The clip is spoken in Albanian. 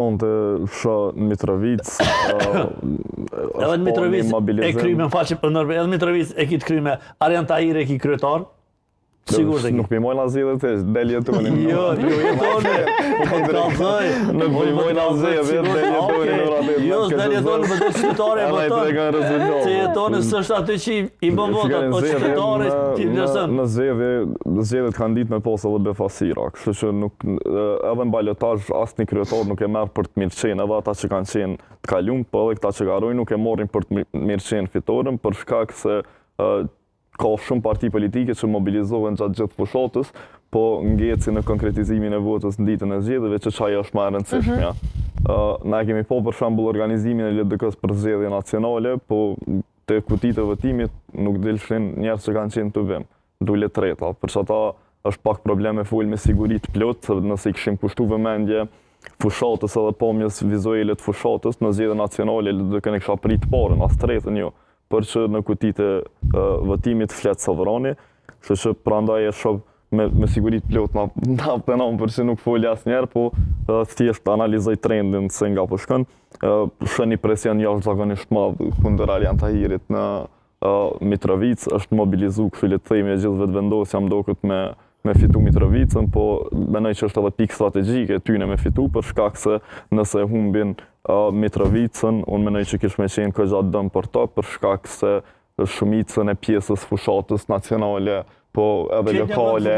Sonte shoh në Mitrovicë, Edhe në Mitrovicë e kryme, më fal që po ndërpres, edhe në Mitrovicë e ki të kryme, Arian Tahiri e ki kryetar, Sigurt e ki. Nuk pi mojna zgjedhjet e, del jetoni. Jo, jo jetoni. Po po të kallzoj. Nuk po i mojna zgjedhjet, del jetoni në radet. Jo, s'del jetoni, po del qytetari e voton. Se jetoni s'është aty që i bën votat, po qytetari ti vlerëson. Në zgjedhje, zgjedhjet kanë ditë me pas edhe befasira, kështu që nuk edhe në balotazh asnjë kryetar nuk e merr për të mirëqenë, edhe ata që kanë qenë të kalum, po edhe këta që garojnë nuk e marrin për të mirëqenë fitoren, për shkak se Ka shumë parti politike që mobilizohen gjatë gjithë fushatës, po ngecin në konkretizimin e votës në ditën e zgjedhjeve, që qajo është ma e rëndësishmja. Mm -hmm. Na e kemi pa për shembull organizimin e LDK-së për zgjedhje nacionale, po te kutitë e votimit nuk dilshin njerëz që kanë qenë në tubim. Dule treta. Për qata është pak problem me fol me siguri të plotë, se nëse i kishim kushtu vëmendje fushatës edhe pamjes vizuale të fushatës në zgjedhje nacionale LDK-në e kisha prit të parën, as tretën jo. Por që në kutitë e votimit flet sovrani, kështu që prandaj e shoh me, me siguri të plotë na na penon për që nuk foli asnjëherë, po thjesht analizoj trendin se nga po shkon. Shoh një presion jashtëzakonisht madh kundër Arian Tahirit në Mitrovicë, është mobilizu kështu le të themi e gjithë vetëvendosja më doket me me fitu Mitrovicën, po mendoj që është edhe pikë strategjike e tyne me fitu, për shkak se nëse humbin uh, Mitrovicën, unë mendoj që kish me qenë kogja dëm për to, për shkak se shumicën e pjesës fushatës nacionale, po edhe lokale.